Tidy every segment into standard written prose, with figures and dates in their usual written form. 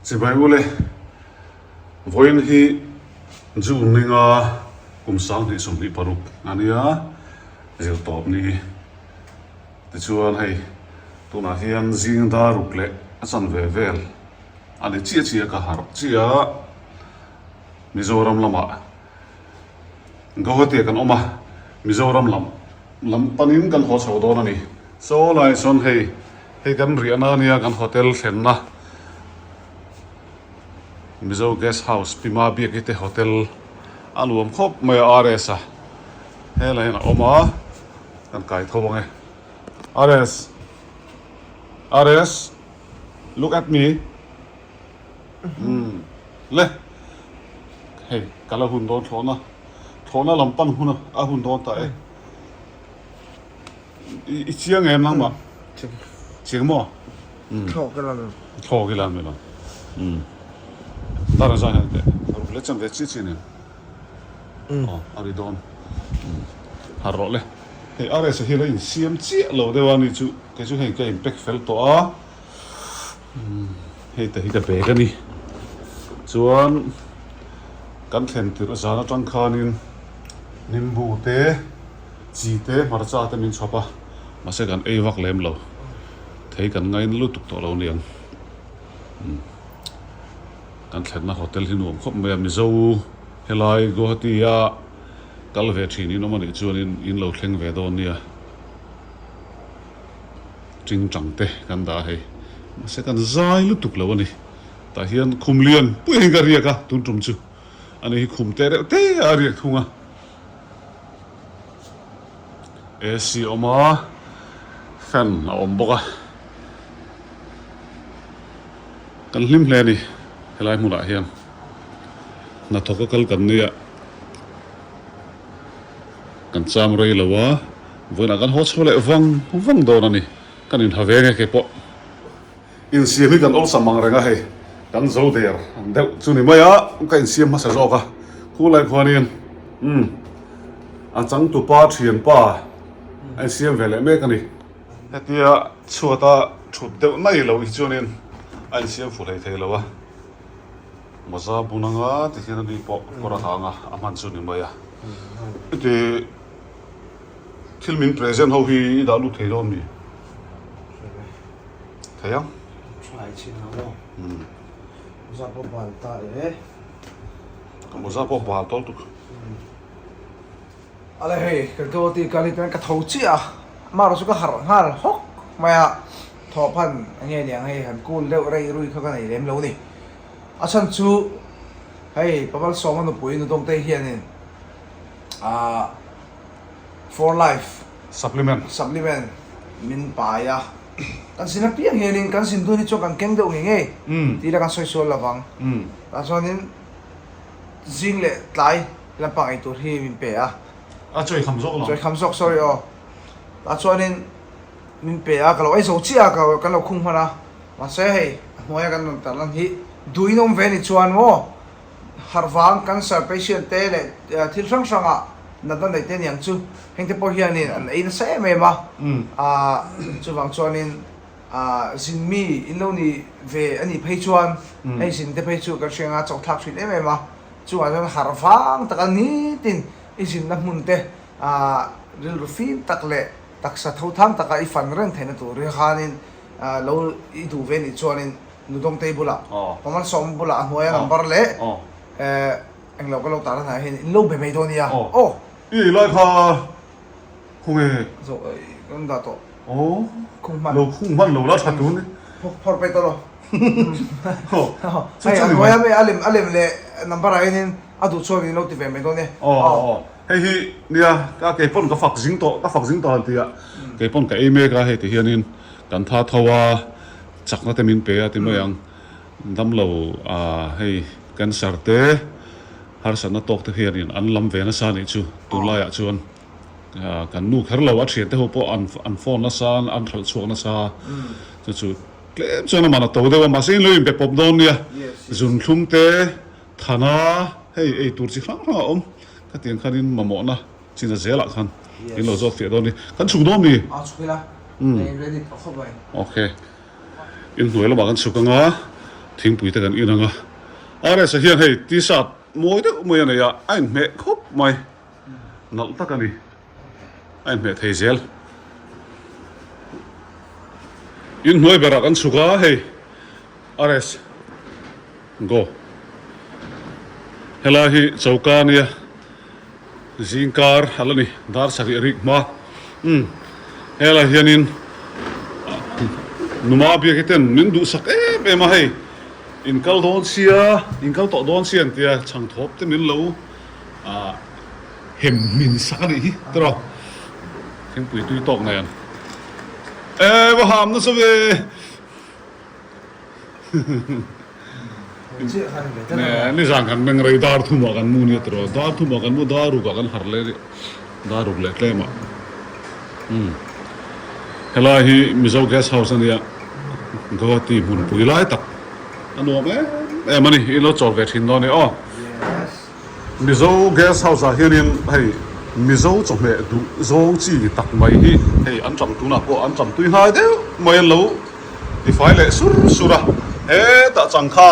Chibai ule, vawiin hi June ninga kum 2026 a nia, zirtawp ni. Tichuan hei tunah hian zing dar ruk leh a chanve vel a ni chiah chiah ka harh chiah a, Mizoram lamah Guwahati ah kan awm a, Mizoram lam lam panin kan haw chho dawn a ni. Saw lai chuan hei hei kan riahna a nia kan hotel thlenna Mizo Guest House Pima Biaki te hotel a nuam khawp mai a RS a helai hian a awm a kan kai tho ang e RS RS look at me umm le hei ka la hun dawn thlawhna thlawhna lam pan hun a hun dawn ta e. I chiang em nangmah? Chiang maw? Thlawk ila mi. Thlawk ila mi lo. Dar zai han teh. Ruk leh chan ve chi chi nen. Aw a ri dawn. Har rawh le. Hei RS hi la insiam chiah lo deuh a ni chu. Kei chu hei ka in pack fel tawh a. Hei te hi ka bag a ni. Chuan kan thlen tirh zan atang khanin nimbu te chi te hmarcha te min chhawp a, mahse kan ei vak lem lo. Thei kan ngaina lutuk tawh lo aniang. Kan thlenna hotel hi nuam khawp mai a, Mizo helai Guwahati a kal ve thin in awm anih chuanin in lo thleng ve dawn nia. Tingtang te kan dah a hei. Mahse kan zai lutuk lo a ni. Tah hian khum lian pui hian ka riak a tun tum chu. Ani hi khum te reuh te a riak thung a. AC awm a, fan a awm bawk a. Kan hlim hle a ni helai hmunah hian. Hnathawk a kal kan nia. Kan cham rei lo a, vawiinah kan haw chho leh vang vang dawn a ni. Kan inha ve nge kei pawh. Insiam hi kan awlsam ang reng a hei, kan zo der deuh chu ni mai a, ka insiam hmasa zawk a, khulai khuanin umm a changtupa thianpa a insiam ve leh mek a ni. Hetia chhuata thut deuh mai lo hi chuanin a insiam fu hlei thei lo a. Mawza bun anga ti hian ani pawh kawr a hang a, a hman chu ni mai a. Heti thil min present ho hi i dah lut thei dawn mi? Thei ang. Try chin ang aw. Mawza pawh bal ta e. Ka mawza pawh bal tawlh tuk. Ala hei, ka Guwahati kal hi chuan ka tho chiah a, amaherawh chu ka harh nghal hawk mai a, thawhphan enge niang hei han cool deuh rei rui kha ka nei lem lo ni. A chhan chu hei Pamal Sawma nupui nu Dawngtei hianin ah For Life Supplement Supplement min pai a, kan sin apiang hianin kan sin dun hi chuan kan keng deuh ngei ngei tih ila kan sawi sual lovang. Tah chuanin zing leh tlai Lampang ei tur hi min pe a. A chawi kham zawk lo. Chawi kham zawk, sorry aw. Tah chuanin min pe a, ka lo ei zo chiah a, ka kan lo khung hman a. Mahse hei a hnuaia kan rawn tarlan hi duhin awm ve ni chuan maw harh vang cancer patient te leh thil hrang hranga natna neih te aniang chu heng te pawh hianin an ei nasa em em a. Ahh chuvang chuanin ahh zin mi in lo ni ve a nih phei chuan hei zin te phei chu kan hria anga chawhthlak thin em em a. Chungah chuan harh vang taka nitin i zinna hmun te rilru fim tak leh taksa tho thang taka i fan reng theihna tur hi khanin lo i duh ve nih chuanin Nudawngtei bulah Pamalsawma bulah a hnuaia number leh englo ka lo tar a hnaiah hian in lo be mai dawn nia aw. I lai kha Khung e. Zo kan dah tawh. Aw. Khung hman. Lo khung hman lo la tha tur ni. Phawr pei tawh lo. Hei a hnuai a mi a lem a lem leh number ah hianin a duh chuan in lo ti ve mai dawn e. Aw aw hei hi nia ka kei pawn ka fak zing tawh ka fak zing tawh han ti a kei pawn ka ei mek a hei ti hianin kan tha tho a chakna te min pe a ti mai ang damlo a hei cancer te harsatna tawk te hianin an lam ve nasa anih chu tunlaiah chuan. Kan nu kher lo, a thiante ho pawh an phone nasa, an hralh chhuak nasa, chu chu tlem chuan aman a to deuh a, mahse in lo inpe pawp dawn nia, zunthlum te, thana, hei ei tur chi hrang hrang a awm, khatiang khan in mamawhna china zelah khan in lo zawt fiah dawn ni, kan chhuk dawn mi? A chhuk ila, ready tawh khawp mai. Ok, in hnuai lamah kan chhuk anga. Thingpui te kan in ang a. RS-a hian hei t-shirt mawi deuh mai a nei a, a inhmeh khawp mai. Nalh tak a ni. A inhmeh thei zel. Inhnuai berah kan chhuk a, hei RS go. Helai hi choka a nia. Zingkar a la ni, dar sarih a rik hma. Umm, helai hianin Numa biak hi ten min duhsak em em a hei, in kal dawn sia, in kal tawh dawn sia an tia chhangthawp te min lo ah hem hmin sak a nih hi tiraw thingpui tui tawk nen. E va ham nasa ve. Nizan kan meng rei dar thumah kan mu nia tiraw dar thumah kan mu dar rukah kan harh leh dar ruk leh tlemah umm helai hi Mizo guest house ania Guwahati hmunpui lai tak a nuam em em a ni in lo chawl ve thin dawn e aw. Mizo guest house ah hianin hei Mizo chawhmeh duh zawng chi tak mai hi hei an ṭam tunah pawh an ṭam tui hnai deuh mai an lo tifai leh sur sur a, hetah changkha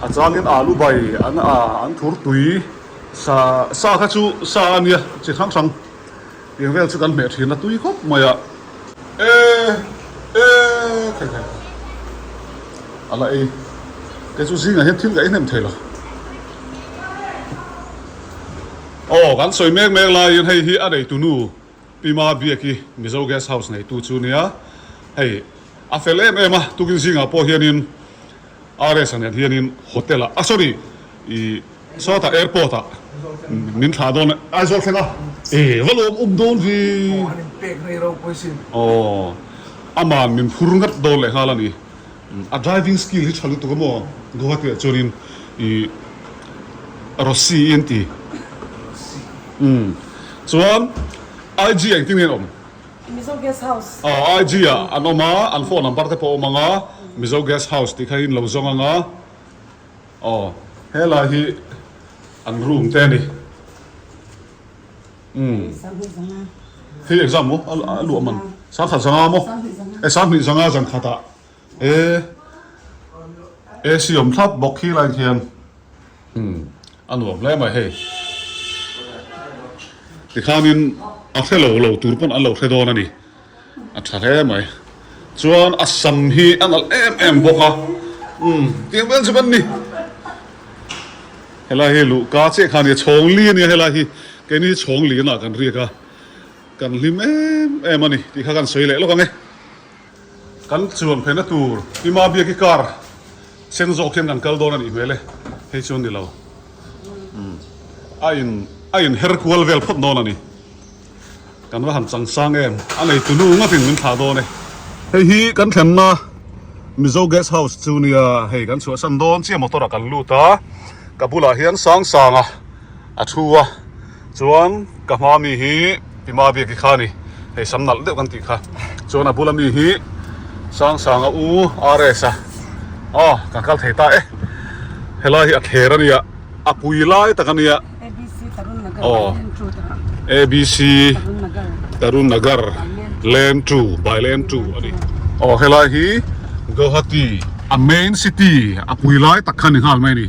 a changin alu bai an a an thur tui sa sa kha chu sa a nia chi hrang hrang tiang vel chu kan hmeh thin a tui khawp mai a e e khai khai a la ei kei chu zingah hian thil ka ei hnem thei lo aw kan sawi mek mek laiin hei hi a neitu nu Pi Ma Biaki Mizo Guest House neitu chu nia, hei a fel em em a, tukin zingah pawh hianin RS a nen hianin hotel ah, ah sorry, ih sawtah airport ah min thlah dawn a, Aizawl thleng a, eh va lawm awm dawn vi. Aw an inpek rei ropui sin. Aw aman min phur ngat dawn leh nghal a ni, a driving skill hi tha lutuk a maw Guwahati ah chuanin ih Rossi i an ti. Rossi. Umm. Chuan IG ah engtin nge an awm? Mizo Guest House. Aw IG ah an awm a, an phone number te pawh a awm ang a, Mizo Guest House tih kha in lo zawng ang a. Aw helai hi an room te a ni. Umm. Hei exam maw a luah man? Sangkhat zanga maw? E sanghnih zanga zan khatah e AC awm thlap bawk khi lai khian. Umm a nuam hle mai hei. Tikhanin a hre lo lo tur pawn an lo hre dawn a ni. A tha hle mai. Chuan a sam hi a nalh em em bawk a. Umm tiang vel chu kan ni. Helai hi luhka chiah kha a nia chhawng li a nia helai hi. Keini hi chhawng li inah kan riak a. Kan hlim em em a ni tih kha kan sawi leh lawk ang e. Kan chuan pheina tur Pima Biaki car sen zawk hian kan kal dawn a nih hmel e, hei chu a ni lo. A in a in her kual vel phawt dawn a ni. Kan va han chang sang em, a nei tunu ngatin min thlah dawn e. Hei hi kan thlenna Mizo Guest House chu nia, hei kan chhuahsan dawn chiah motor ah kan lut a, ka bulah hian sang sang a a thu a. Chuan ka hma mi hi Pima Biaki kha a ni, hei sam nalh deuh kan tih kha. Chuan a bula mi hi Sangsanga u RS a, aw kan kal thei ta e. Helai hi a thler a nia, a pui lai tak a nia. Aw ABC Tarun Nagar Lane 2 by Lane 2 a ni. Aw helai hi Guwahati a main city a pui lai tak kha a ni nghal mai a ni.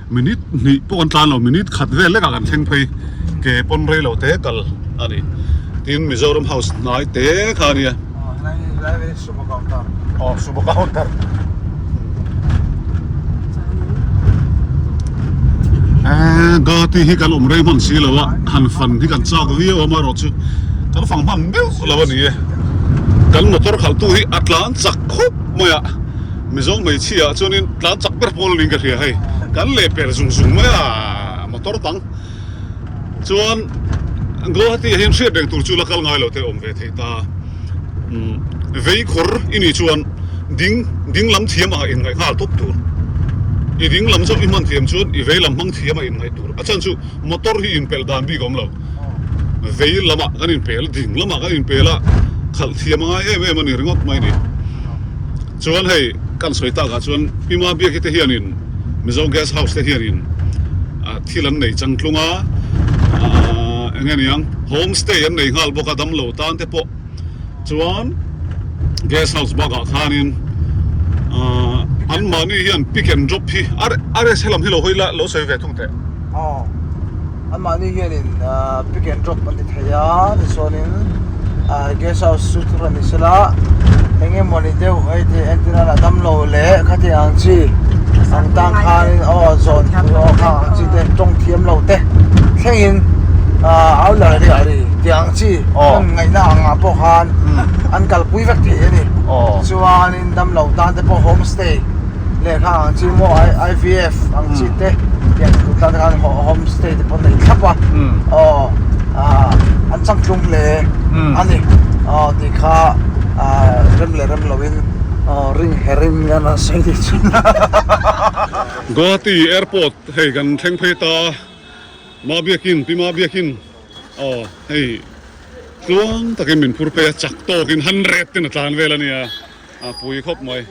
Minute hnih pawh kan tlan lo, minute khat vel lekah kan thleng phei, ke pawn rei lo te kal a ni. Tin, Mizoram House hnai te kha a nia. Aw, Sumo counter. Eee, Guwahati hi kan awm rei hman si lo a, han fan hi kan chak viau a, amaherawhchu kan fang hman meuh lo a ni e. Kan motor khalhtu hi a tlan chak khawp mai a. Mizo hmeichhia ah chuanin tlan chak ber pawl niin ka hria hei kan leh per zung zung mai a motor dang chuan Guwahati ah hian hriat reng tur chu la kal ngai lo te awm ve thei ta umm vei khawr i nih chuan ding ding lam thiam ah in ngaih nghal tawp tur i ding lam zawk i hman thiam chuan i vei lam hmang thiam ah in ngaih tur a chhan chu motor hi inpelh dan bik a awm lo vei lamah kan inpel ding lamah kan inpel a khalh thiam a ngai em em a ni ringawt mai a ni. Chuan hei kan sawi takah chuan Pima Biaki te hianin Mizo Guest House te hianin thil an nei changtlung a, eng nge niang home stay an nei nghal bawk a damlo tan te pawh chuan guest house bakah khanin. An mahni hian pick and drop hi RS helam hi lo hawi la lo sawi ve thung teh. Aw, an mahni hianin pick and drop an ti thei a, tichuanin guest house chu thur a ni sela, eng emaw ni deuh hei te entir a damlo leh khati ang chi ang tang khanin aw zawn tur aw khang ang chi te tawng thiam lo te thlengin au lar ri a ri tih ang chi an ngaihna angah pawh khan an kalpui vek thei a ni. Chuanin damlo tan te pawh home stay lehkha ang chi maw IVF ang chi te tiang tur tan te khan home stay te pawh nei thlap a aw an changtlung hle a ni aw tih kha rem leh rem loin aw ring her in an rawn sawi tih chu. Guwahati airport hei kan thleng phei ta Ma biakin pi Ma biakin aw hei tluang takin min phur phei a chak tawkin 100 ten a tlan vel a nia a pui khawp mai.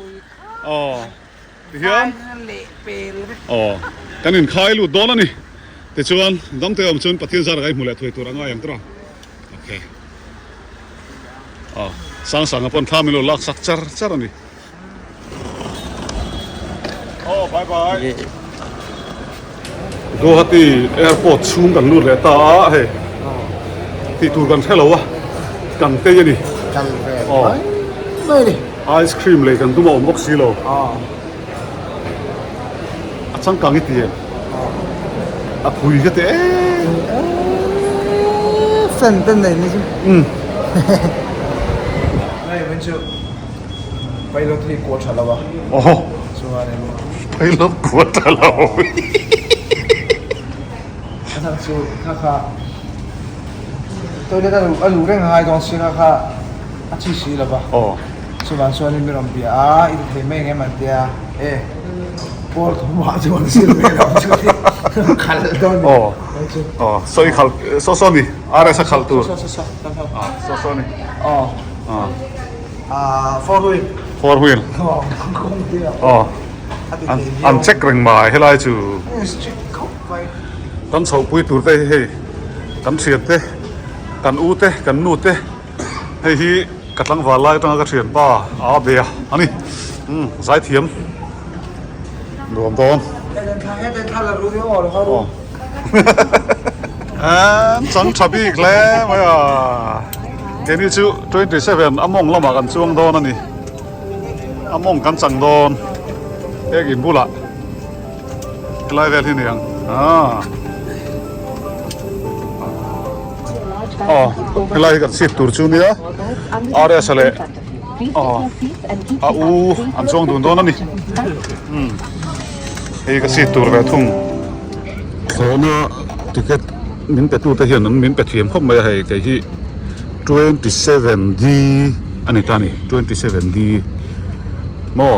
Aw tihian aw kan inkhai lut dawn a ni tichuan damte awm chuan Pathian zara ka i hmu leh thuai tur a ngai ang tawh a ok aw Sangsanga pawn thla min lo lak sak char char a ni aw bye bye Guwahati airport chhung kan lut leh ta a hei tih tur kan hre lo a kan tei a ni aw. Ice cream lei kan tum a awm bawk si lo. A changkang i ti em? A phui ka ti em. Fan te nei ni chu. Hei min chu pilot hi kuah tha lo a. Oho. Chuan in. Pilot kuah tha lo. A chhan chu kha kha toilet a luh reng a ngai dawn si kha kha. A chi si lo va. Aw. Chuvang chuan in mi rawn bia a, i ti thei mai ang em an tia, e pawl thawmah chuan sil ve lo chu ti khalh dawn ni. Aw. Aw, saw i khalh, saw saw ni, RS a khalh tur. Saw saw saw, saw saw. Ah, saw saw ni. Aw. Ah. Ah, four wheel. Four wheel. Aw, kawng te a. Aw. A ti thei viau. An check reng mai helai chu. Strict khawp mai. Kan chhohpui tur te hi hei, kan thian te, kan u te, kan nu te. Hei hi ka tlangval lai atanga ka thianpa a be a ani umm zaithiam nuam dawn an chang tha bik hle mai a keini chu 27 a mawng lamah kan chuang dawn ani a mawng kan chang dawn ek in bulah helai vel hi ni ang aaa. Aw helai hi kan seat tur chu nia RS leh aw a u an chuang dun dawn a ni umm hei ka seat tur ve thung thlawhna ticket min pe tute hian an min pe thiam khawp mai a hei kei hi 27 D a ni ta a ni 27 D maw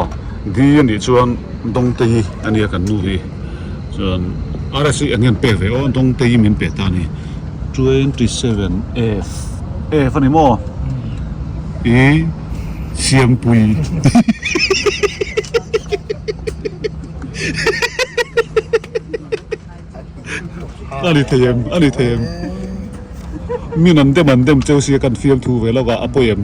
D a nih chuan Dawngtei a nia kan nu hi. Chuan RS hi eng nge an pek ve aw dawngte hi min pe ta a ni 27 F F a ni maw i Siampui a ni thei em a ni thei em min an dem an dem cheu sia kan fiamthu ve lawk a a pawi em.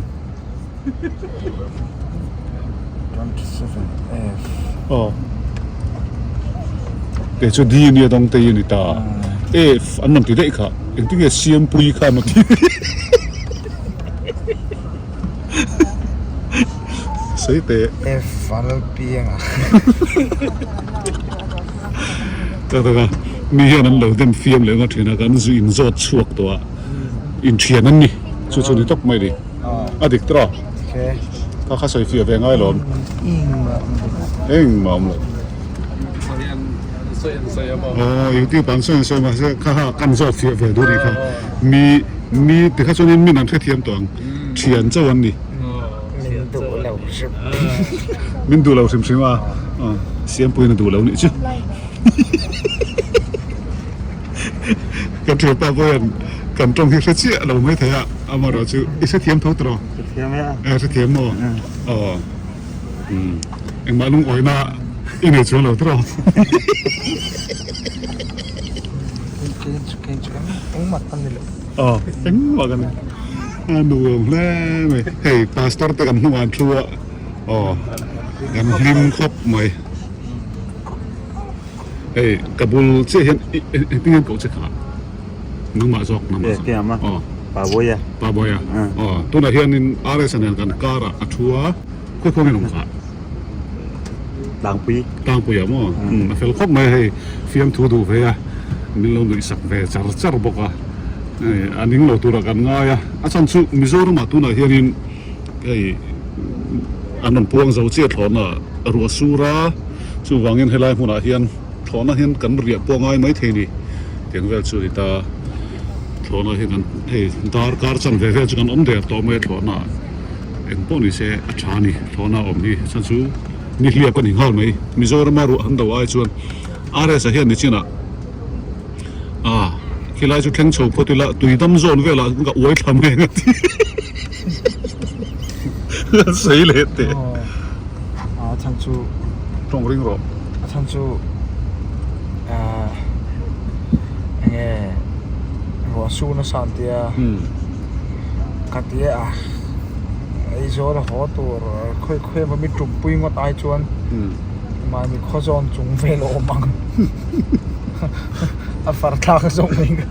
Aw kei chu D ania dawng te hi a ni ta F an rawn ti daih kha engtin nge Siampui kha an rawn ti sawi teh F an rawn piang a tak tak a mi hian an lo dem fiam leh ngawt thin a kan zu inzawt chhuak tawh a inthian an ni chu chu ni tawp mai a ni. A dik tawh a? Kha kha sawi fiah ve ngai lo awm. Engmah awm lo. Aw YouTube an sawi an sawi mahse kha kha kan zawt fiah ve duh nih kha. Mi mi ti kha chuanin min an hrethiam tawh ang. Thian chauh an ni. Min duh lo hrim. Min duh lo hrim hrim a. Siampuiin a duh lo nih chu. Kan thianpa pawh hian kan tawng hi hre chiah lo mai thei a, amaherawh chu i hrethiam tho tawh? Hrethiam e a. E hrethiam maw? Aw. Umm engmah lungawina i nei chuang lo tawh? Engmah kan ni lo. Aw engmah kan ni. A nuam hle mai. Hei pastor te kan hnungah an thu a. Aw. Kan hlim khawp mai. Hei ka bul chiah hian engtin nge an koh che kha? Nangmah zawk nangmah zawk. Keimah Aw. Pa Bawia. Pa Bawia. Aw tunah hianin RS a nen kan car ah a thu a, khawi khaw nge an awm kha? Tlangpui. Tlangpui ah maw? A fel khawp mai a hei fiamthu duh ve a, min lo nuih sak ve char char bawk a, hei a ning lo turah kan ngai a, a chhan chu Mizoramah tunah hianin hei an rawn puang zo chiah thlawhna ruah sur a, chuvangin helai hmunah hian thlawhna hian kan riah pawh ngai mai thei a ni tiang vel chu a ni ta, thlawhna hi kan hei darkar chanve vel chu kan awm der tawh mai a thlawhna ah. Eng pawh ni se a tha a ni, thlawhna awm hi chhan chu ni hliap a ni nghal mai. Mizorama ruah han do ai chuan RS ah hian nichinah ah khilai chu thleng chho phawt ila tui dam zawn velah ka uai thla mai ang a ti a sawi leh teh. A chhan chu tawng ring rawh. A chhan chu ah enge ruah su nasa an tia. Ka ti a, Aizawl a haw tur khawi khawi emaw mi tumpui ngawt ai chuan mahni khaw zawn chung vel a awm ang a far thlak zawk mai ka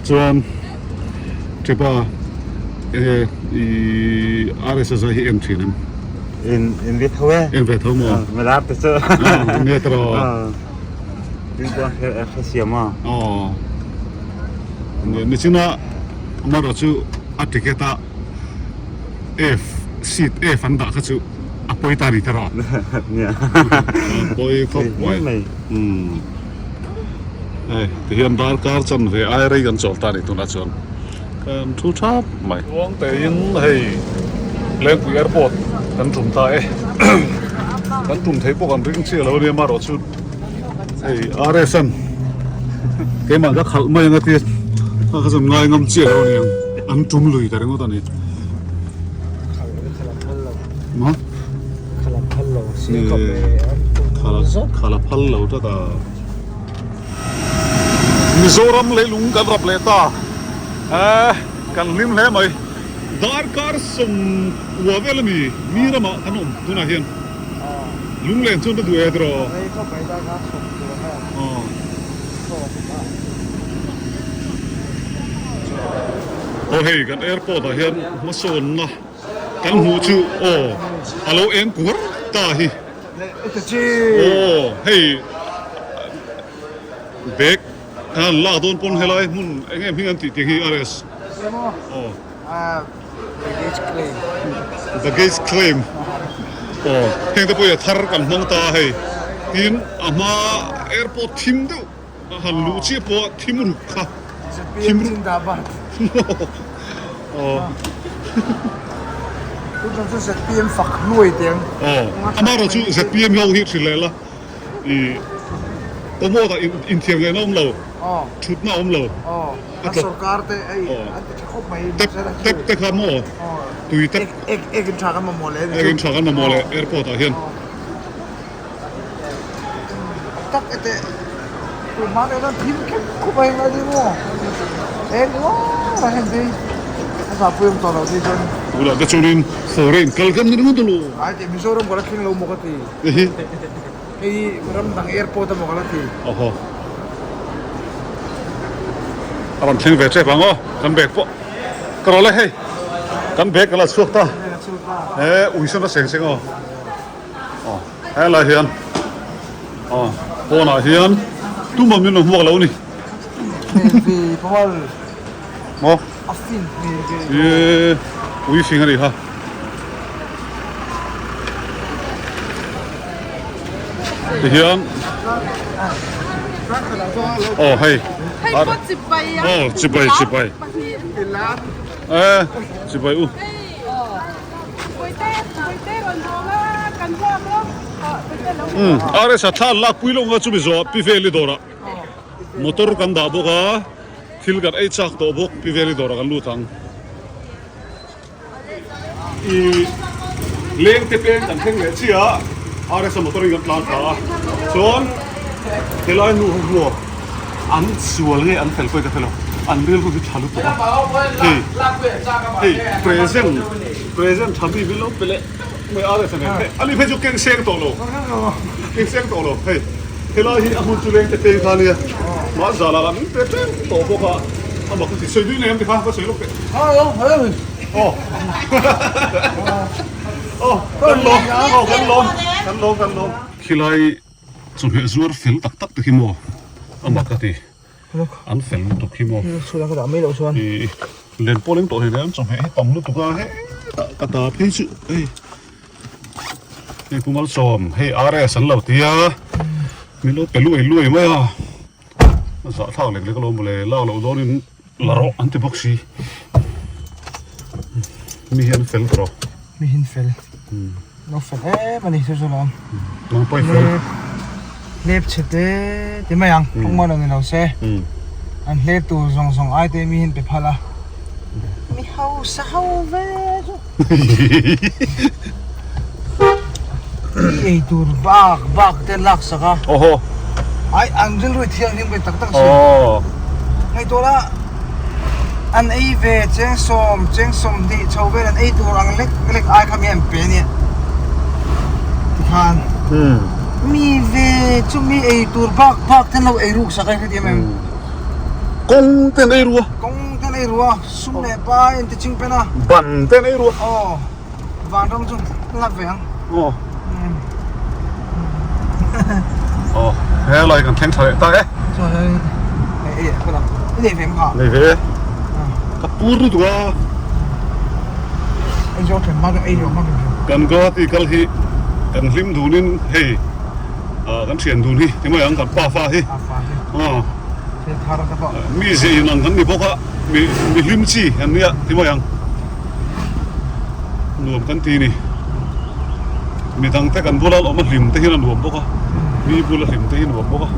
Chuan Chepa enge i RSS hi en thin em? En en ve tho e. En ve tho maw? Milar te chu. Nia tawh. Aw. Nichina amarawh chu a ticket a F seat F an dah kha chu a pawi ta a ni ta rawh. A pawi khawp mai. Hei tihian darkar chanve ai rei kan chawl ta a ni tunah chuan kan thu thap mai. Uang tein hei Lengpui airport kan tum ta e. Kan tum thei pawh kan ring chiah lo a nia amarawh chu. Hei RSN keimah ka khalh mai anga tia kha kha chuan ngai ngam chiah lo aniang an tum lui ta ringawt ani. Ma? Khala phal lo si khawp e an tum zawk. Khala phal lo tlat a. Mizoram leilung kan rap leh ta eh kan hlim hle mai. Darkar 90 vel ami mi ramah kan awm tunah hian. Lunglen chuan ka duh e tiraw. Rei khawp mai ta kha chhawk tur a hian. Aw hei kan airport ah hian hmasawnna kan hmuh chu aw a lo eng kuar ta hi. Aw hei bag khan lak dawn pawn helai hmun eng em hming an tih tih hi RS. Aw. Baggage claim. Baggage claim. Aw, heng te pawh hi a thar kan hmang ta a hei. Tin, a hma airport thim deuh a han luh chiah pawh thim ruk kha. ZPM Zindabad. Aw. Tun ṭang chu ZPM fak hnuai teh ang. Aw, amaherawh chu ZPM ho hi hrilh leh la. I pawmawt ah inthiam lehna awm lo, thutna awm lo. A sorkar te hei an ti tha khawp mai tap tap te kha maw tui tap ek ek in tha kan mamawh leh ek in tha kan mamawh leh airport ah hian tak ete tun hma deuh chuan thim khep khup a heng lai ding maw eng uar a heng te hi a zahpui awm tawh loh te chuan tunah te chuanin foreign kal kan ni ringawt alo ai teh Mizoram ka la thleng lo maw ka ti hei ram dang airport a maw ka la ti. Awhaw. A rawn thleng ve tep ang aw, kan bag pawh ka rawlh e hei, kan bag ka la chhuak ta, he ui sawn a seng seng aw, aw helai hian aw pawnah hian tumah min rawn hmuak lo a ni. Maw? Eee ui fing a nih kha. Tihian aw hei aw chibai chibai e chibai u um RS a thla an lak pui lo nga chumi zawh pi veli dawrah motor kan dah bawk a thil kan ei chak tawh bawk pi veli dawrah kan lut ang. I leng te peng kan thleng leh chiah a RSA motor in kan tlan thla a chuan helai nu ho hmuh an sual nge an fel pawh ka hre lo. An rilru hi tha lutuk a, hei hei present present tha mi min lo pe leh mai a rsa nen hei ani phei chu keng seng tawh lo keng seng tawh lo hei helai hi a hmun chu leng te peng kha ania mah zah lah min pe tlem tawh bawk a a mak ka ti sawi dui nei em ti kha ka sawi lawk teh aw aw kan lawm aw kan lawm kan lawm kan lawm khilai chawhmeh zuar fel tak tak te khi maw a mak ka ti. An fel lutuk hi maw? Chhula ka dah mai loh chuan. I len pawh leng tawh hle an chawhmeh hi tam lutuk a hetah ka dah phei chu hei hei Pu Malsawm hei RS an lo ti a min lo pe luai luai mai a a zahthlak lek lek alawm mawle lak loh dawnin la rawh an ti bawk si mi hi an fel tawh. Mi hi an fel. Lo fel em a ni chu chu lawm. Nang pawh i fel. Hlep chhe te ti mai ang tawng mawi lo ni lo se. An hlep tur zawng zawng ai te mi hian pe phal a. Mi hausa ho ve chu. Mi ei tur bak bak te lak sak a. Oho. Ai an rilru i thianghlim ve tak tak si. Ngaihtuah la. An ei ve chengsawm chengsawmhnih chho vel an ei tur ang lek lek ai kha mi an pe ania tikhan mi ve chu mi ei tur bak bak ten lo ei ruk sak a heti em em kawng ten ei ru a kawng ten ei ru a sum leh pai an ti ching pen a ban ten ei ru a aw vanram chu la ve ang aw aw helai kan thleng tha leh ta e chuan hei ei ka la i nei ve em kha nei ve ka pur lutuk a ei zo then ma ei zo ma kan Guwahati kal hi kan hlim dunin hei kan thian dun hi ti mai ang kan pa fa hi mi ze in ang kan ni bawk a mi mi hlim chi an nia ti mai ang Nuam kan ti ni. Midang te kan bula awm a hlim te hian a nuam bawk a, mi bula hlim te hi nuam bawk a,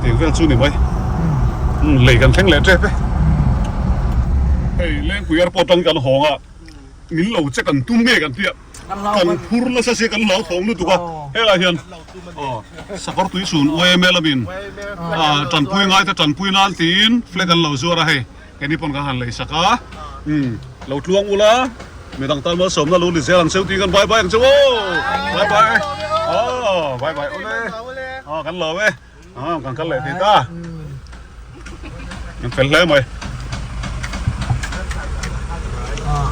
tiang vel chu ni mai. Lei kan thleng leh tep e. Hei Lengpui airport atang kan hawng a, min lo che kan tum nge kan tia, kan phur nasa sia kan hlauthawng lutuk a, helai hian sakawr tui chhun YMA lamin tanpui ngai te tanpui nan tiin flag an lo zuar a hei. Keini pawn kan han lei sak a, umm lo tluang ula, midang tan malsawmna lo ni zel ang cheu tiin kan bye bye ang cheu aw, bye bye aw bye bye awle aw kan lo e aw kan kal leh thei ta, kan fel hle mai.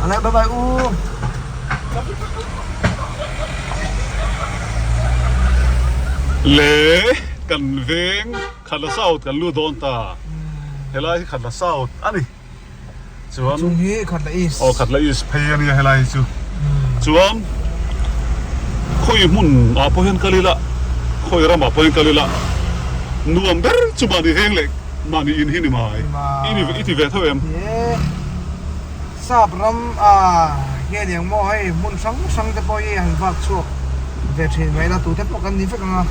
Alai bye bye u. Le kan veng. Khatla South kan lut dawn ta. Helai hi Khatla South a ni. Chuan Chung hi Khatla East. Aw Khatla East phei a nia helai hi chu. Chuan khawi hmun ah pawh hian kal ila, khawi ramah pawh hian kal ila nuam ber chu mahni veng leh mahni in hi ni mai. I ti ve tho em? Sap ram a nge ni ang maw hei hmun hrang hrang te pawh hi han vak chhuak ve thin mai la tute pawh kan ni vek ang a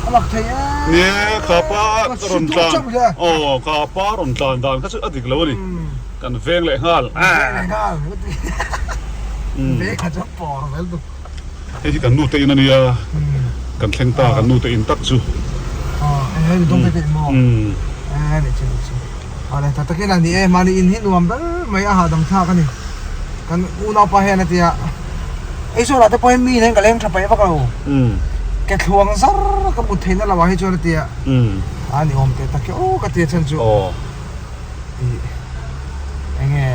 a mak thei em Ni e kha pa rawn tlan aw kha pa rawn tlan dan kha chu a dik lo a ni kan veng leh nghal veng leh nghal veng kha chu pawr vel duh Hei hi kan nu te in a nia kan thleng ta kan nu te in tak chu aw hei dawng te te maw e ni chu ni chu. Awle tak takin a ni e, mahni in hi nuam ber mai a hahdam thlak a ni. Kan unaupa hian a ti a, Aizawl ah te pawh hian mi nen ka leng tha paih vak lo, ke thluang zar ka mut theihna lo ah hi chuan a ti a, a ni awm teh tak e aw ka ti a chhan chu ih enge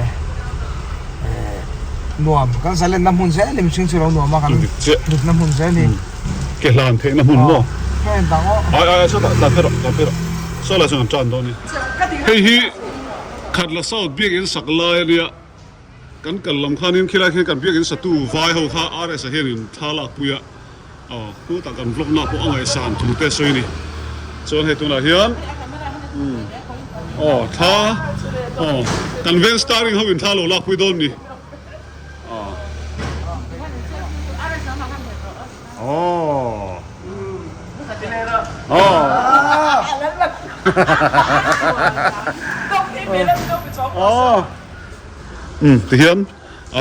nuam kan zalenna hmun zel hi mihring chu lo nuam a kan hlutna hmun zel hi. Ke hlan theihna hmun maw? Ke hlan dang aw. Ai ai sawtah tlan phei rawh tlan phei rawh. Saw lai chuan kan tan dawn a ni. Hei hi Khatla South biakinn sak lai a nia. Kan kal lam khanin khilai khian kan biakinn satu vai ho kha RS-a hianin thla lak pui a. Aw khutah kan vlog na pawh a ngaihsan thu te sawi a ni. Chuan hei tunah hian aw thla aw kan veng starring ho in thla lo lak pui dawn ni. Umm tihian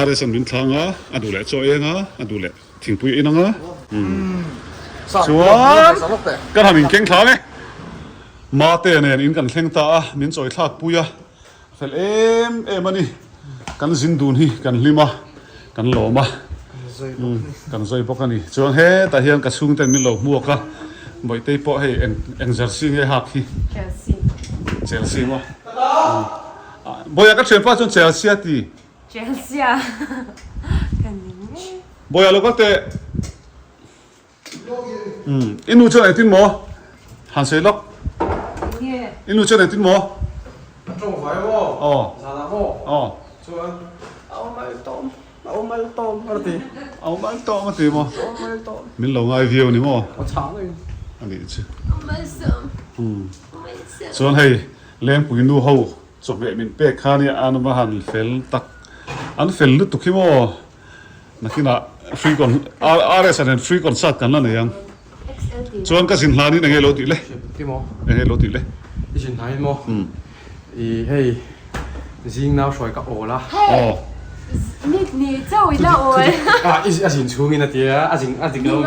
RS an min thlang a, a duh leh chaw eng a, a duh leh thingpui a in ang a, umm chuan ka han inkeng thlang e. Mate nen in kan thleng ta a, min chawi thlak pui a, fel em em a ni. Kan zin dun hi kan hlim a, kan lawm a, kan zawi bawk a ni. Chuan hetah hian ka chhungten min lo hmuak a, Bawihtei pawh hei eng eng jersey nge hak hi? Chelsea. Chelsea maw? Bawiha ka thianpa chuan Chelsea a ti. Chelsea a ka ni ngei. Bawiha lo kal teh. Umm i nu chuan engtin maw? Han sawi lawk. Enge? I nu chuan engtin maw? A tawng vai maw? Aw. Zanah maw? Aw. Chuan a awm al tawm, a awm al tawm a ti. A awm al tawm a ti maw? A awm al tawm. Min lo ngai viau ni maw? Aw chhang in. A nih chu. Awm al sawm. Umm. Awm al sawm. Chuan hei Lengpui nu ho chawhmeh min pek kha nia an va han fel tak. An fel lutuk hi maw? Nakinah free con RS ah nen free concert kan la nei ang. Chuan ka zin hlanin enge lo tih le? Enge lo tih le? I zin hlanin maw? I hei zing nau hruai ka awl a. Aw. Ni ni chauh i la awl. A zin chhungin a tia a zin a dik lo mi.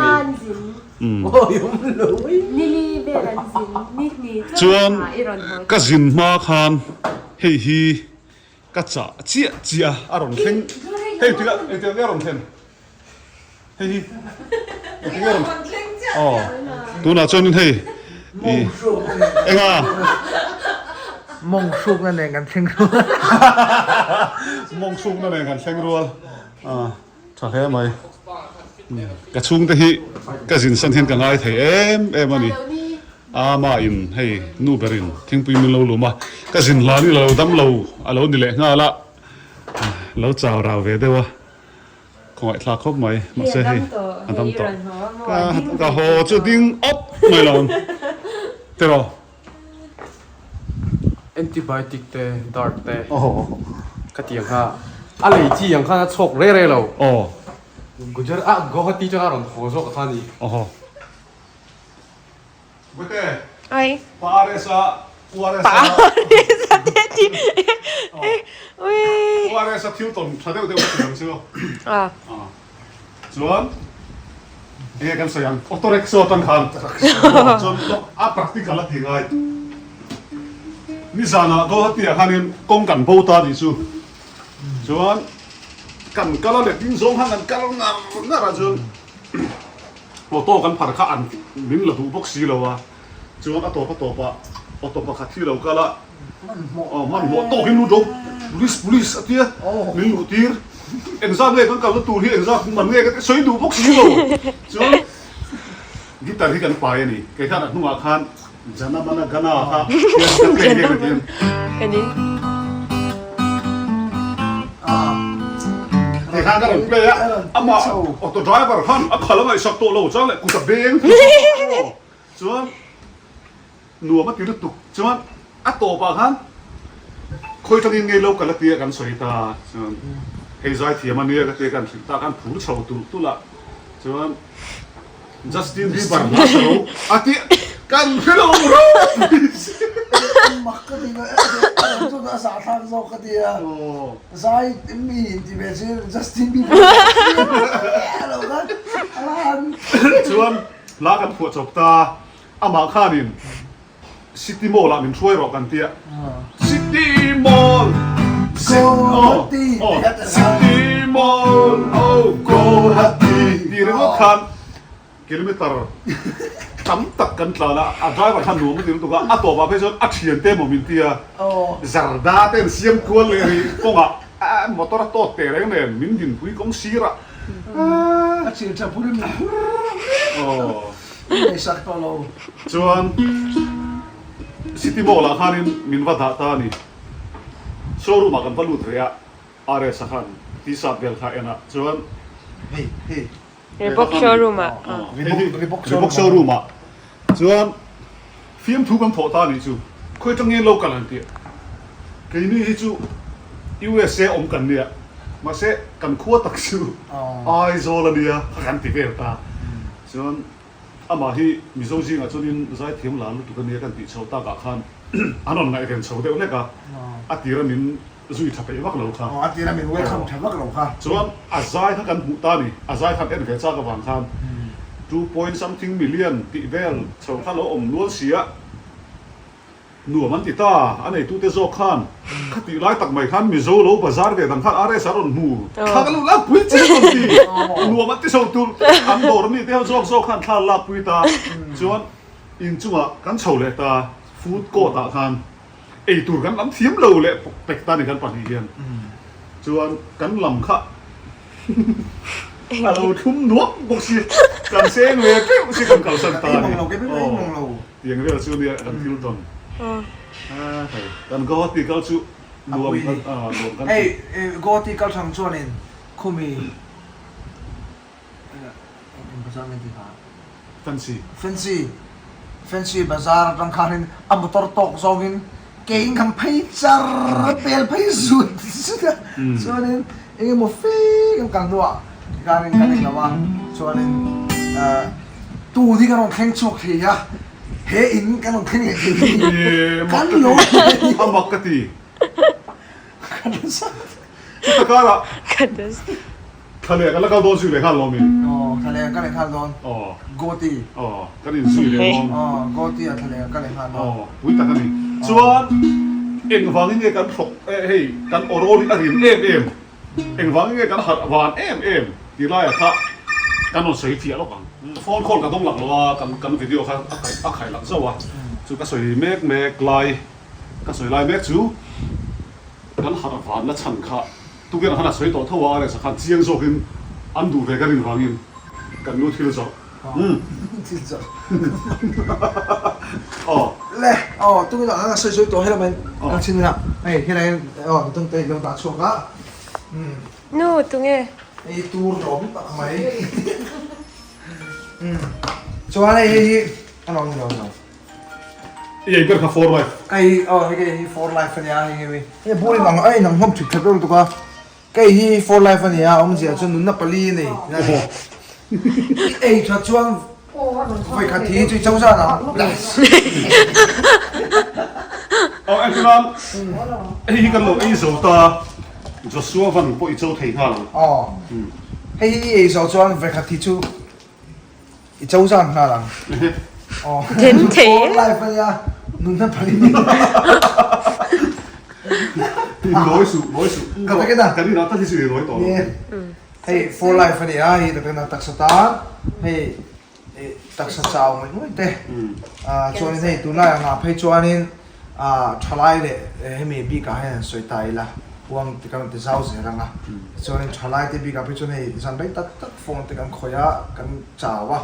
Chuan ka zin hma khan hei hi ka chah chiah chiah a a rawn thleng hei tia engtiang nge a rawn thlen hei hi engtiang nge a rawn aw tunah chuanin hei i enga Mawng hrukna nen kan thleng rual Mawng hrukna nen kan thleng rual a. Tha hle mai. Ka chhungte hi ka zin san hian ka ngai thei em em a ni. Ama in hei nu berin thingpui min lo lum a, ka zin hlan i lo dam lo a lo ni leh nghal a, lo chau rau ve deuh a, khawngaihthlak khawp mai. Mahse hei a dam tawh. Ka haw chu ding awp mai lo ang tiraw. Antibiotic te dart te ka ti ang kha a lei chi ang khan a chhawk re re lo. Gujarat ah Guwahati chuan a rawn haw zawk a kha ni. Ai. Pa RS-a Pa RS-a te ti ui. RS-a thil tawn tha deuh deuh ka ti ang chu. A. Chuan enge kan sawi ang auto rickshaw atang khan chuan a practical a ti ngai nizanah Guwahati ah khanin kawng kan bo ta tih chu chuan kan kal a let ding zawng khan kan kal ngar ngar a chuan auto kan phar kha an min la duh bawk si lo a chuan a tawp a tawp ah auto pakhat hi lo kal a Hmanhmawh tawk hi lut lo, police police a tia min luh tir, engzat nge kan kalna tur hi engzat man nge ka ti sawi duh bawk si lo, chuan guitar hi kan pai a ni, kei khan a hnungah khan Jana Mana Gana kha hian ka play nge ka ti a, kei khan ka rawn play a, amah auto driver khan a khal a ngaihsak tawh lo chang leh kut a beng chuan. Nuam a ti lutuk chuan a tawpah khan khawi tangin ngei lo kal a tia kan sawi ta chuan hei zai thiam a nia ka tia kan hrilh ta khan phur chho tulh tulh a chuan Justin Bieber hla sa lo a ti kan hre lo Mak ka ti a chuan a zahthlak zawk ka ti a zai mi in ti ve chu Justin Bieber lo khan chuan hla kan phuah chawp ta. Amah khanin City Mall ah min hruai rawh kan tia. City Mall City Mall oh Guwahati tih ringawt khan kilometer tam tak kan tlan a, a driver khan nuam a ti lutuk a, a tawpah phei chuan a thiante emaw min tia zarda te an siam kual leh rih kawngah motor a tawt teh reng nen min dinpui kawng sirah. A chil tha pur in aw. Ngaihsak tawh lo. Chuan City Mall ah khanin min va dah ta a ni. Showroom ah kan va lut reh a, RS a khan T-shirt vel kha en a, chuan Hei hei. Reebok showroom ah. Reebok showroom ah chuan fiamthu kan thawh ta a nih chu. Khawi tangin lo kal an tih. Keini hi chu USA awm kan nia, mahse kan khua tak chu Aizawl a nia kan ti vel ta. Chuan amah hi Mizo zingah chuanin zaithiam lar lutuk a nia kan tih chho takah khan an rawn ngaihven chho deuh hlek a, a tira min zui tha peih vak lo kha. Aw, a tira min welcome tha vak lo kha. Chuan a zai kha kan hmuh ta a ni, a zai khan en ve chak avang khan 2 point something million tih vel chho kha lo awm nual si a. Nuam an ti ta, a neitute zawk khan khatih lai tak mai khan Mizo lo bazar ve dang khan RS a rawn hmu, thla ka lo lakpui che rawn ti, nuam an ti chho tur an dawr mi te ho zawk zawk khan thla an lakpui ta, chuan inchungah kan chho leh ta, food court ah khan eitur kan lam thiam lo leh pek ta ni kan pahnih hian, chuan kan lam kha a lo thlum nuam bawk si, kan seng ve teuh si kan kalsan ta a ni. Tiang vel chu nia kan thil tawn. Hei kan Guwahati kal chu nuam kan nuam kan ti. Hei Guwahati kal thang chuanin khumi eng bazar nge tih kha? Fancy. Fancy Fancy bazar atang khanin a motor tawk zawngin keiin kan phei char a pel phei zut zut a chuanin eng emaw fe kan kal hnuah tikhanin kan englo a chuanin Tun hi kan rawn thleng chhuak thei a, he in kan rawn thleng leh thei hi kan lo A mak ka ti. Chuta karah thla leh kan la kal dawn zui leh nghal lawm in. Aw thla leh kan kal leh nghal dawn. Aw. Goti. Aw kan in zui leh dawn. Aw Goti ah thla leh kan kal leh nghal dawn. Aw pui tak a ni. Chuan engvangin nge kan thawk hei kan aw rawl hi a rin em em. Engvangin nge kan harh van em em tih laiah kha kan rawn sawi fiah lawk ang. Phone call ka dawng lak lo a, kan kan video kha a kaih a khaih lak zauh a, chu ka sawi mek mek lai ka sawi lai mek chu kan harh van la chhan kha tukin khan a sawi tawh tho a, Alex-a khan chiang zawkin an duh ve ka rin vangin kan nu thil zawrh. Thil zawrh. Aw. Le aw tukin ah khan a sawi sawi tawh helama in kan chhin ila hei helai hian aw nutang te ilo dah chhuak a umm. Nu tunge? Hei tur lawm tak mai umm chuan hei hei hi a lo ni lo ni lo. I ei ber kha for life. Ka hi aw hei hi for life ania hei hei hei bur in ang a inang hlawm thip thep reuh lutuk a. Kei hi for life a nia, awmzia chuan nunna pali a nei. I ei tha chuan vawikhat hi chu i cho zan ang. Aw engtinan hei hi kan lo ei zo ta, Joshua van pawh i cho thei nghal ang. Aw, hei hi i ei zo chuan vawikhat hi chu I cho zan nghal ang. Aw. Then thei e. Life a nia. Nunna pali ni. Lawi suh, lawi suh. Ka takin a. Kan inah tak hi chu i lawi tawh lo. Hei for life a nia, hei takin a taksa tan, hei taksa chau ngawih ngawih te. Chuanin hei tunlai angah phei chuanin Thalai leh hemi bikah hian han sawi ta ila, huang te kan ti zau zel ang a. Tichuanin thalai te bikah phei chuan hei zan rei tak tak phone te kan khawih a, kan chau a,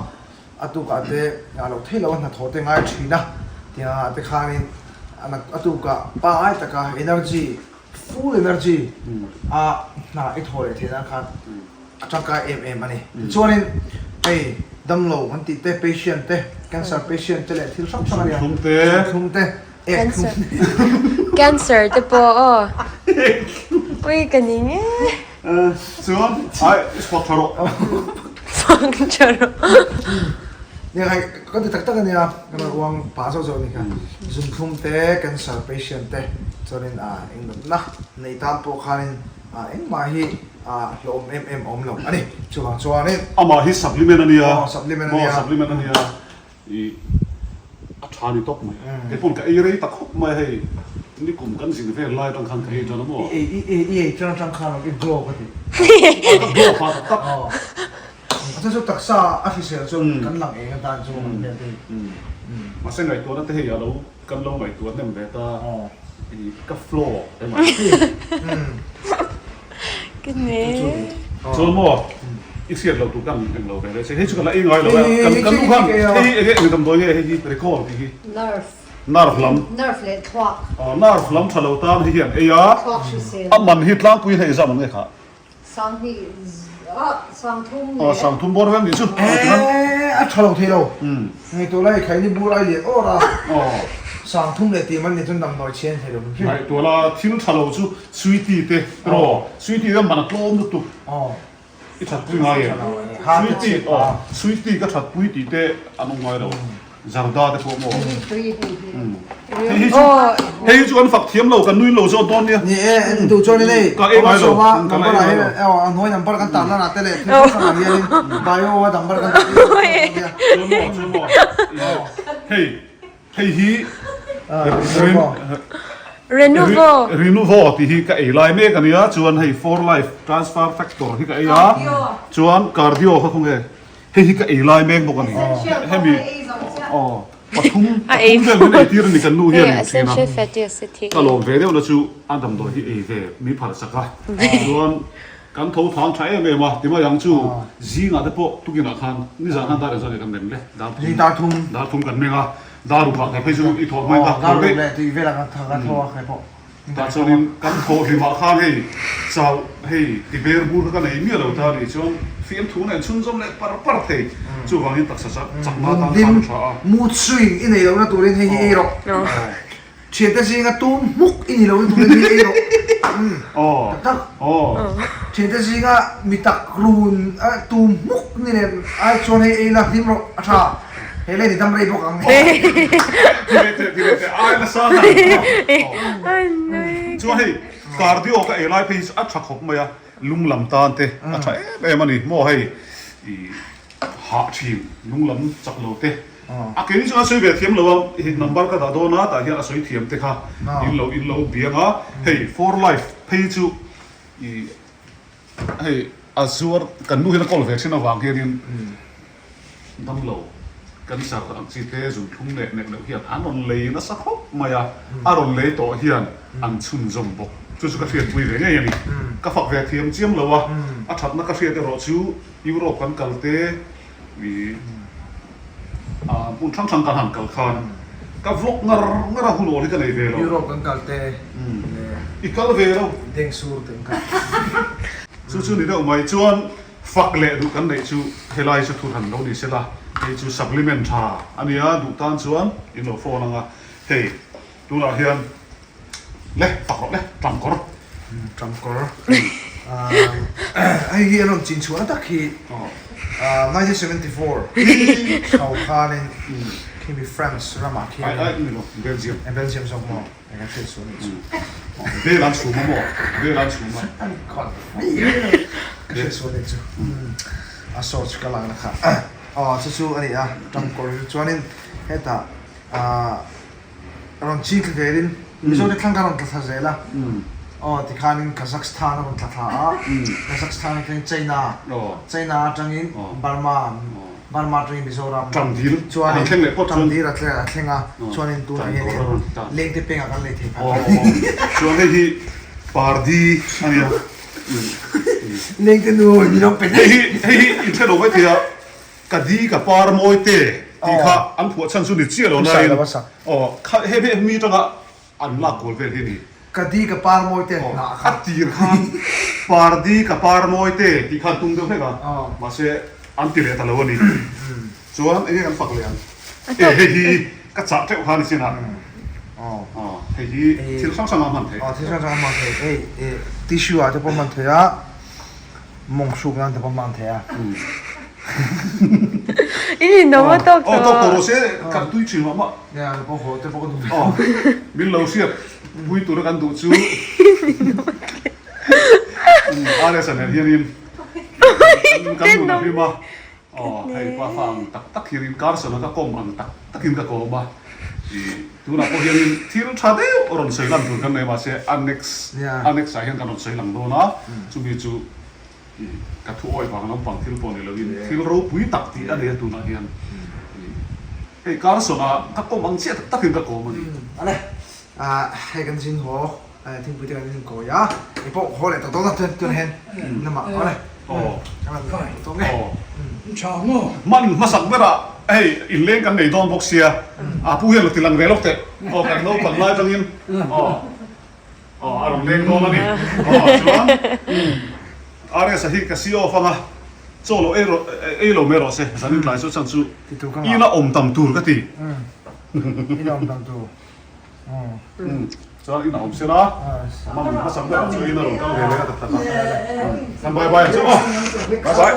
a tukah te ngah loh theih loh a hnathawh te ngai thin a, tiangah te khanin a tukah pangai taka energy, full energy a hna i thawh leh theih nan khan A tangkai em em a ni. Tichuanin hei damlo kan tih te, patient te, cancer patient te leh thil hrang hrang a nia. Sumthlum te. Sumthlum te, ek thlum te. Cancer te pawh aw. Ui ka ning e. Chuan ai i fak tha rawh. Fak tha rawh. Nia hei ka ti tak tak a nia, ka rawn uang pah zauh zauh a ni kha. Zumthlum te, cancer patient te chuanin engdawtna nei tan pawh khanin engmah hi A hlawm em em awm lo a ni. Chuvang chuanin. Amah hi supplement a nia. Aw supplement a nia. Aw supplement a nia. I a tha ni tawp mai. Kei pawn ka ei rei ta khawp mai hei. Nikum kan zin vel lai atang khan ka ei tan a maw. I ei i ei i ei tan atang khan i glow ka ti. Ka glow pah tak tak. Aw. A chuan chu taksa a hrisel chuan kan lang eng atan chu kan hmel te hi. Mahse ngaihtuahna te hei a lo Kan lo ngaihtuah hnem ve ta i ka flow emaw. Ka ne. Chuan maw i hriat loh tur kan eng lo ve leh che hei chu ka la ei ngai lo a kan kan nu khan hei enge eng damdawi nge hei hi recall tih hi. Nerve. Nerve lam. Nerve leh thluak. Aw nerve lam tha lo tan hei hian ei a. Thluak hrisel. A man hi tlangpui hei zam ang nge kha. Sanghnih ah sangthum leh. Aw sangthum bawr vel nih chu. Eee a tha lo thei lo. Ngaihtuah lai khaini bur ai lian awr a. Aw. Sangthum leh tih man nih chuan damdawi chhian thei lo hrim hrim. Ngaihtuah la thil tha lo chu sweetie te tiraw sweetie te man a tlawm lutuk. Aw. I that pui ngai em? Sweetie aw sweetie ka that pui tih te an awm ngai lo. Zarda te pawh maw? Hei hi chu hei hi chu kan fak thiam lo kan nui lo zawk dawn nia. Ni e en duh chuan in hei Ka ei ngai lo Awma ka la number ei ah ngai hian lo. aw a hnuai number kan tar lan ah te leh thil hrang hrang ah hian in bio a number kan tar lan ah hian Chuan maw chuan maw hei hei hi. Renuvo. Renuvo tih hi ka ei lai mek a nia, chuan hei For Life Transfer Factor hi ka ei a, chuan Cardio kha khawnge hei hi ka ei lai mek bawk a ni. Hemi aw pathum pathum vel min ei tir a ni kan nu hian in thin a. Ka lawm ve deuh na chu a damdawi hi ei ve min phal sak a, chuan Kan tho thang tha em em a, ti mai ang chu zingah te pawh tukinah khan nizan khan dar engzah nge kan meng le? Dar thum. Dar thum. Dar thum kan meng a, dar ruk ah kei phei chu i thawh hmain ka Dar ruk leh tih velah kan tho a kei pawh. Tah chuanin kan thawh hlimah khan hei chauh hei ti ber bur kha ka nei miah lo ta a nih chuan fiamthu nen chhunzawm leh par par thei. Chuvangin taksa chakna atan khan a tha a. Mood swing i nei lohna turin hei hi ei rawh. Thiante zinga tum hmuk i ni lo i duh hi ei rawh. Tak tak. Thiante zinga mi tak run tum hmuk ni nen ai chuan hei ei la hlim rawh a tha. Hei leh ni dam rei bawk ang. Ti leh teh ti leh teh ai nasa na. Chuan hei cardio ka ei lai phei hi chu a tha khawp mai a, lung lam tan te a tha em em a ni maw hei i hah thin lung lam chak lo te. A keini chuan a sawi ve thiam lo a, hei number ka dah dawn a, tah hian a sawi thiam te kha in lo in lo biang a, hei for life phei chu ih hei a zuar kan nu hian a kawl ve thin avang hianin damlo cancer ang chi te zunthlum leh nek loh hian an rawn lei nasa khawp mai a, a rawn lei tawh hian an chhunzawm bawk, chu chu ka hriatpui ve ngei a ni, ka fak ve thiam chiam lo a, a thatna ka hriat erawh chu Europe kan kal te ih. Hmun hrang hrang kan han kal khan ka vlog ngar ngar a hun awl hi ka nei ve lo. Europe kan kal te leh. I kal ve lo. Dengsur te an kal. Chu chu ni deuh mai chuan fak leh duh kan neih chu helai chu thurhan lo ni sela hei chu supplement tha a nia duh tan chuan in lo phone anga hei Tunah hian le fak rawh le tangkawr. Tangkawr. Hei hi an rawn chin chhuahna tak hi 1974 chho khanin khimi France ramah khian Ai ai ni lo Belgium. Belgium zawk maw eng an hriat sual nih chu. Bel an chhum a maw bel an chhum a. An khawn ka hriat sual nih chu. A source ka lakna kha. Aw chu chu a ni a tangkawr hi chuanin hetah rawn ching thla zelin Mizote thlang kha rawn tla thla zel a, aw tikhanin Kazakhstan a rawn tla thla a, Kazakhstan atangin China, China atangin Burma, Burma atangin Mizoram, chuanin Tangdil a thleng a, chuanin tunah hianin Lengte pengah kan lei thei phah. Chuan hei hi Pardi a nia. Lengte nu min lo pe daih. Hei hi inthen lo mai thei a. Ka di ka par mawi te tih kha an phuah chhan chu ni chiah lo nain aw kha he he mi tanga an lak kual vel hi a ni. Ka di ka par mawi te hnah kha. A tir khan par di ka par mawi te tih khan tum deuh hlek a mahse an ti leh ta lo a ni. Chuan enge kan fak leh ang e hei hi ka chah teuh kha ni chin a aw hei hi thil hrang hrang a hman theih. Aw thil hrang hrang a hman theih hei tissue ah te pawh hman theih a. Mawng hruk nan te pawh hmang thei a. In in awm a tawk tawh. Aw tawk tawh rawh se kan tui thin mah mah. Nia ka pawh haw te pawh ka duh ve. Aw min lo hriat pui tura kan duh chu RS-a nen hianin kan nun a hlim a. Aw hei pa fa ang tak tak hianin Carson-a ka kawm ang tak takin ka kawm a. Ih tunah pawh hianin thil tha deuh rawn sawi lan tur kan nei mahse a next a next ah hian kan rawn sawi lang dawn a, chumi chu ih ka thu awih vang lampang thil pawh ni loin thil ropui tak tih a nei a tunah hian. Ih hei Carson-a ka kawm ang chiah tak takin ka kawm a ni. Ale ah hei kan zin haw Thingpui te kan in kawi a, kei pawh haw leh ta dawn a tunah hian lamah awle kan han tawh nge. Hman hmasak berah hei inleng kan nei dawn bawk sia, a pu hian lo ti lang ve lawk teh, aw kan naupang lai atangin aw aw a rawn leng dawn a ni, aw chuan RS-a hi ka see off anga chaw lo ei rawh ei lo mai rawh se zanin tlai chu chan chu ina awm tam tur ka ti. Ina awm tam tur. Chuan in a awm sela, man hmasak berah chu in a rawn kal ve leh a ta tak a. Kan bye bye ang chu aw. Bye bye.